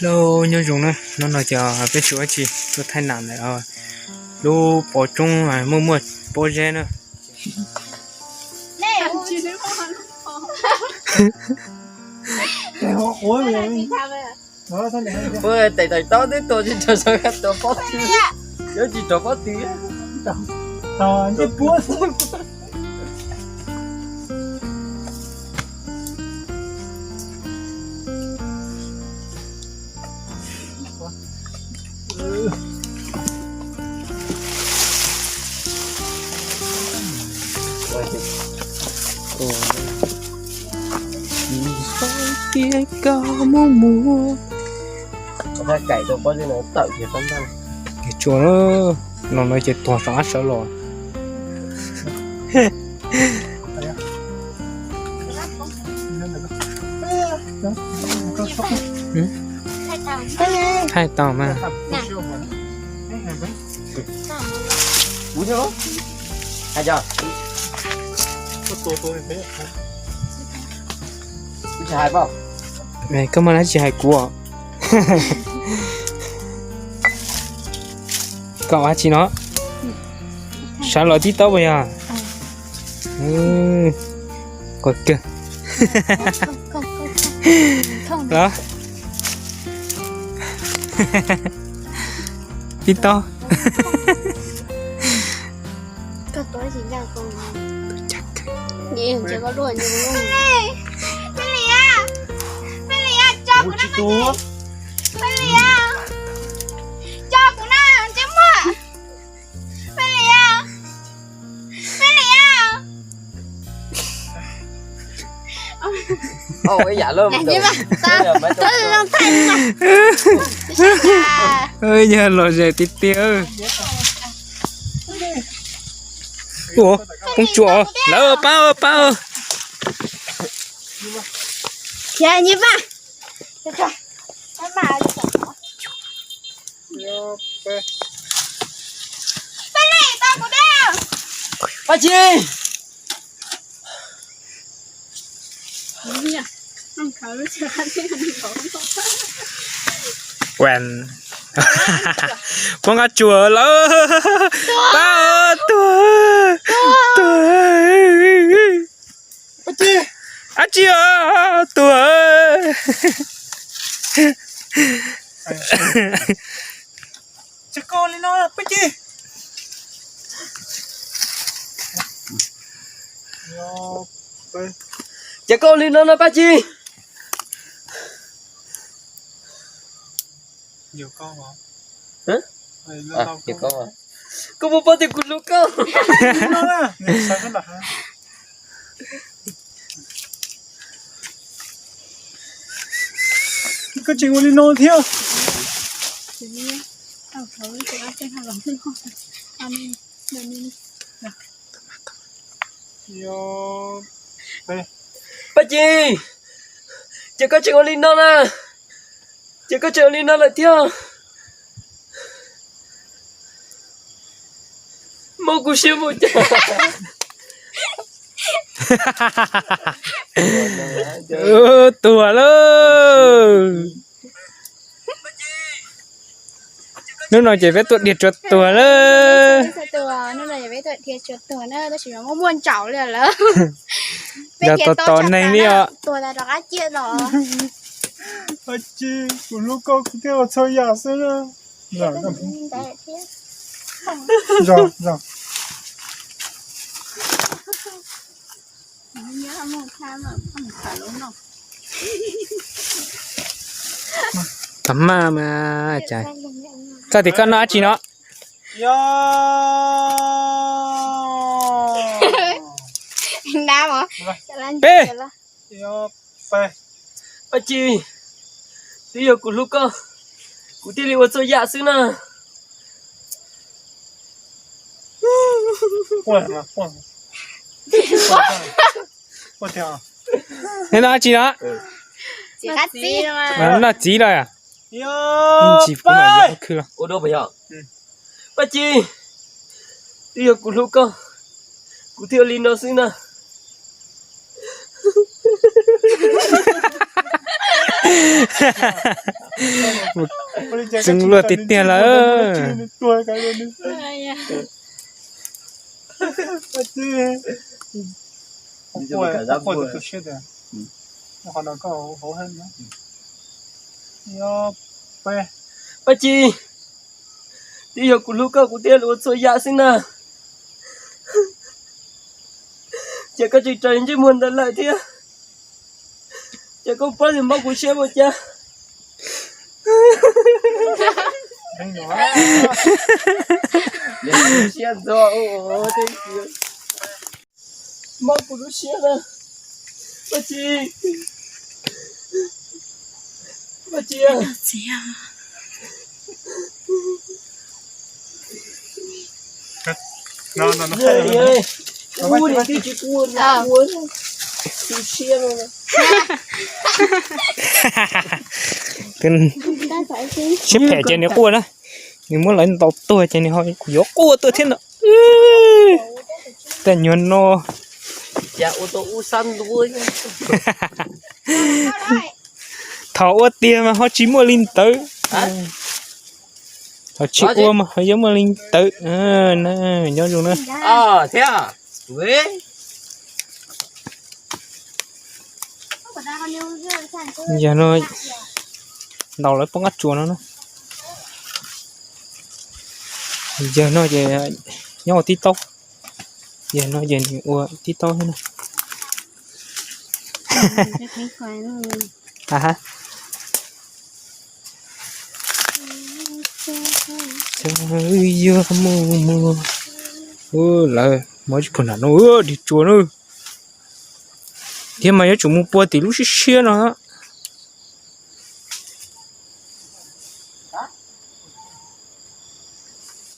Hello, nyob zoo na, hnub no ces peb tsis ua dab tsi, tuaj thaij nam ntawm lub pov roob muaj muaj pob zeb na. Ua tes taws tob twb tuaj tsis raug sab kab tua pob tw, yuav tsis raug pob tw. Tias koj mus mus. Tsuas, los no ces tuag saum ab sawv los. Thaij tau mas. Koj mas tsis hais kuv. Koj ua dab tsi no? Sawv los tib taub puas yog? Qhov kawg. Tib taub. Yog los ze tiag tiag. Ua poob tsuas lawm, pab pab. Khiav nyi pab. Pab Tsis. Poob qab tsuas lawm. Pab, tuag, tuag. Ab tsi, tuag. Ces koj ua li no no Paj Ci. Koj puas paub tias kuv hlub koj? Koj tseem ua li no thiab. Paj Ci, ces koj tseem ua li no na, ces koj tseem ua li no lawm thiab. Muab kuv siab mus cas. Tuag lawm. Hnub no ces peb tuaj dhia tsua tuag lawm. Hnub no ces peb tuaj dhia tsua tuag na, tab sis mas muaj muaj ntsaum li lawm. Yog tos tos neeg li os. Tuag tas rov qab ciaj los. Paj Ci, kuv hlub koj, kuv thiaj ua txhua yam xwb na. Tag maj mas, koj tias koj noj dab tsi no? Peb. Paj Ci, twb yog kuv hlub koj, kuv thiaj li ua txhua yam xwb na. Neb noj dab tsi no? Noj txiv los? Paj Ci, twb yog kuv hlub koj, kuv thiaj ua li no xwb na. Txeev luag tiag tiag lawm. Paj Ci, twb yog kuv hlub koj kuv thiaj ua txhua yam xwb na. Ces koj tsis raws ntsej muag ntawd lawm thiab. Ces koj pab tus mob kuv siab ua cas. Siab ntxo. Mob kuv lub siab na. Paj Ci, Paj Ci, ua niam tij tsis quaj, ua tu siab no. Siab phem ces nws quaj na, nws muab lawv ntaus tuag ces nws ho yuav quaj tuaj thiab no. Tej nyuag no. Thaum ua tiag mas ho tsis muaj li ntawd. Thaum tsis ua mas ho yuav muaj li ntawd. Nyob zoo na. Yog no, ntaus lawv poob qab tsuas no na. Yog no ces nyob ua tib taub. Yog no ces nws ua tib taub thiab na. Yog mus mus, lawv mas tsis pom nram no dig tsuas na. Thiab mas yuav tsum mus pua tim lub siab siab no.